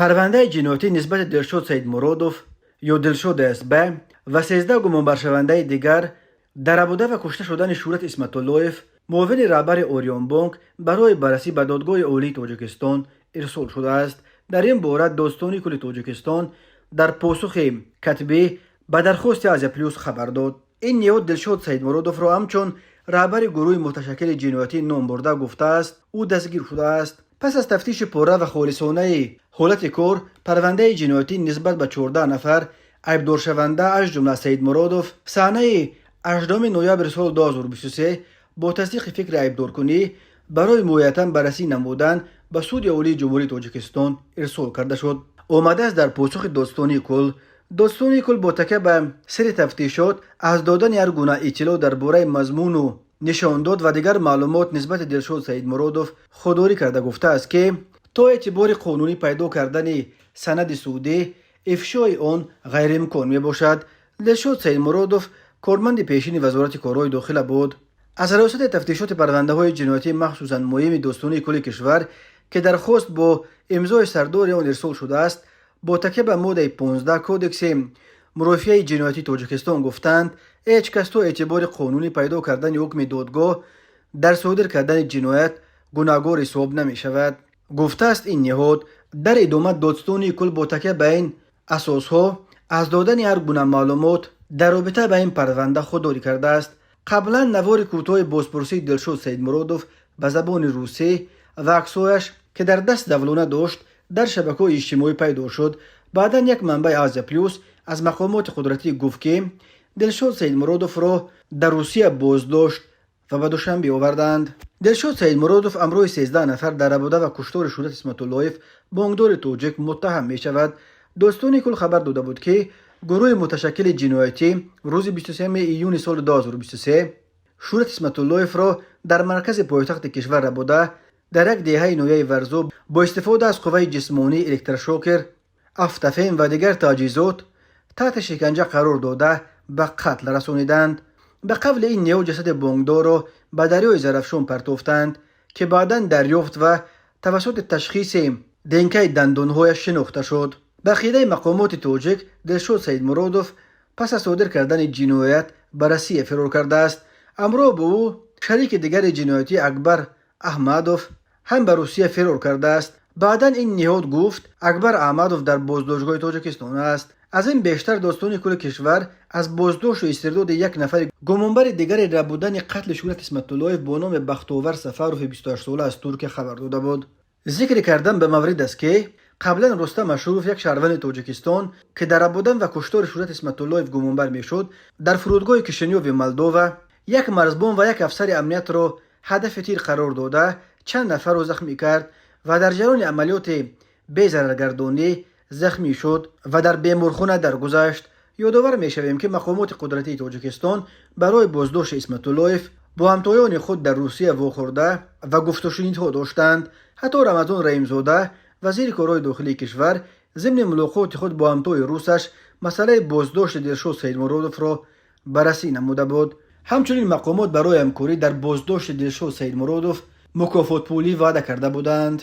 Парвандаи ҷиноятӣ нисбати Дилшод Саидмуродов ё Дилшод СБ ва 13 гумонбаршавандаи дигар дар рабуда ва кушта шудани Шӯҳрат Исматуллоев, муовини раҳбари Ориёнбонк, барои баррасӣ ба Додгоҳи Олии Тоҷикистон ирсол шудааст. Дар ин бора Додситонии кулли Тоҷикистон дар посухи катбӣ ба дархости Азия Плюс хабар дод. Ин ниҳод Дилшод Саидмуродовро ҳамчун раҳбари гурӯҳи муташаккили ҷиноятӣ ном бурда, гуфтааст, ӯ дастгир шудааст. Пас аз тафтиши пурра ва холисонаи ҳолати кор, парвандаи ҷиноятӣ нисбат ба 14 нафар айбдоршаванда, аз ҷумла Саидмуродов, санаи 18 ноябри соли 2023 бо тасдиқи фикри айбдоркунӣ барои муоятан баррасӣ намудан ба Суди Олии Ҷумҳурии Тоҷикистон ирсол карда шуд, омадааст дар посухи Додситонии кулл. Додситонии кулл бо такя ба сирри тафтишот аз додани ҳар гуна иттилоъ дар бораи мазмуну нишондод ва дигар маълумот нисбати Дилшод Саидмуродов худдорӣ карда, гуфтааст, ки то эътибори қонунӣ пайдо кардани санади судӣ ифшои он ғайриимкон мебошад. Дилшод Саидмуродов корманди пешини Вазорати корҳои дохила буд. Аз Раёсати тафтишоти парвандаҳои ҷиноятӣ, махсусан муҳими Додситонии кулли кишвар, ки дархост бо имзои сардори он ирсол шудааст, бо такя ба моддаи 15 Кодекси мурофиаи ҷиноятии Тоҷикистон гуфтанд, ҳеҷ кас то эътибори қонунӣ пайдо кардани ҳукми додгоҳ дар содир кардани ҷиноят гунаҳгор ҳисоб намешавад, гуфтааст ин ниҳод. Дар идома Додситонии кулл бо такя ба ин асосҳо аз додани ҳар гуна маълумот дар робита ба ин парванда худдорӣ кардааст. Қаблан навори кӯтоҳи бозпурсии Дилшод Саидмуродов ба забони русӣ ва аксҳояш, ки дар даст давлона дошт, дар шабакаҳои иҷтимоӣ пайдо шуд. Баъдан як манбаи Азия Плюс аз мақомоти қудратӣ гуфт, ки Дилшод Саидмуродовро дар Русия боздошт ва ба Душанбе оварданд. Дилшод Саидмуродов ҳамроҳи 13 нафар дар рабуда ва куштори Шӯҳрат Исматуллоев, бонкдори тоҷик, муттаҳам мешавад. Додситонии кулл хабар дода буд, ки гурӯҳи муташаккили ҷиноятӣ рӯзи 23 июни соли 2023 Шӯҳрат Исматуллоевро дар маркази пойтахти кишвар рабуда, дар як деҳаи ноҳияи Варзоб бо истифода аз қувваи ҷисмонӣ, электрошокер, автофен ва дигар таҷҳизот таҳти шиканҷа қарор дода, ба қатл расониданд. Ба қавли ин ниҳод, ҷасади бонкдорро ба дарёи Зарафшон партофтанд, ки баъдан дарёфт ва тавассути ташхиси ДНКи дандонҳояш шинохта шуд. Ба ақидаи мақомоти тоҷик, Дилшод Саидмуродов пас аз содир кардани ҷиноят ба Россия фирор кардааст. Ҳамроҳ бо ӯ шарики дигари ҷиноятӣ Акбар Аҳмадов ҳам ба Русия фирор кардааст. Баъдан ин ниҳод гуфт, Акбар Аҳмадов дар боздоштгоҳи Тоҷикистон аст. Аз ин бештар Додситонии кулли кишвар аз боздошту истирдоди як нафари гумонбари дигари рабудани қатли Шӯҳрат Исматуллоев бо номи Бахтовар Сафарови 28сола аз Туркия хабар дода буд. Зикр кардан ба маврид аст, ки қаблан Рустам Ашуров, як шаҳрванди Тоҷикистон, ки дар рабудан ва куштори Шӯҳрат Исматуллоев гумонбар мешуд, дар фурудгоҳи Кишинёви Молдова як марзбон ва як афсари амниятро ҳадафи тир қарор дода, чанд нафарро захмӣ кард ва дар ҷараёни амалиёти безараргардонӣ захмӣ шуд ва дар беморхона даргузашт. Ёдовар мешавем, ки мақомоти қудратии Тоҷикистон барои боздошти Исматуллоев бо ҳамтоёни худ дар Русия вохӯрда ва гуфтушунидҳо доштанд. Ҳатто Рамазон Раҳимзода, вазири корҳои дохилии кишвар, зимни мулоқоти худ бо ҳамтои русаш масъалаи боздошти Дилшод Саидмуродовро баррасӣ намуда буд. Ҳамчунин мақомот барои ҳамкорӣ дар боздошти Дилшод Саидмуродов мукофотпулӣ ваъда карда буданд.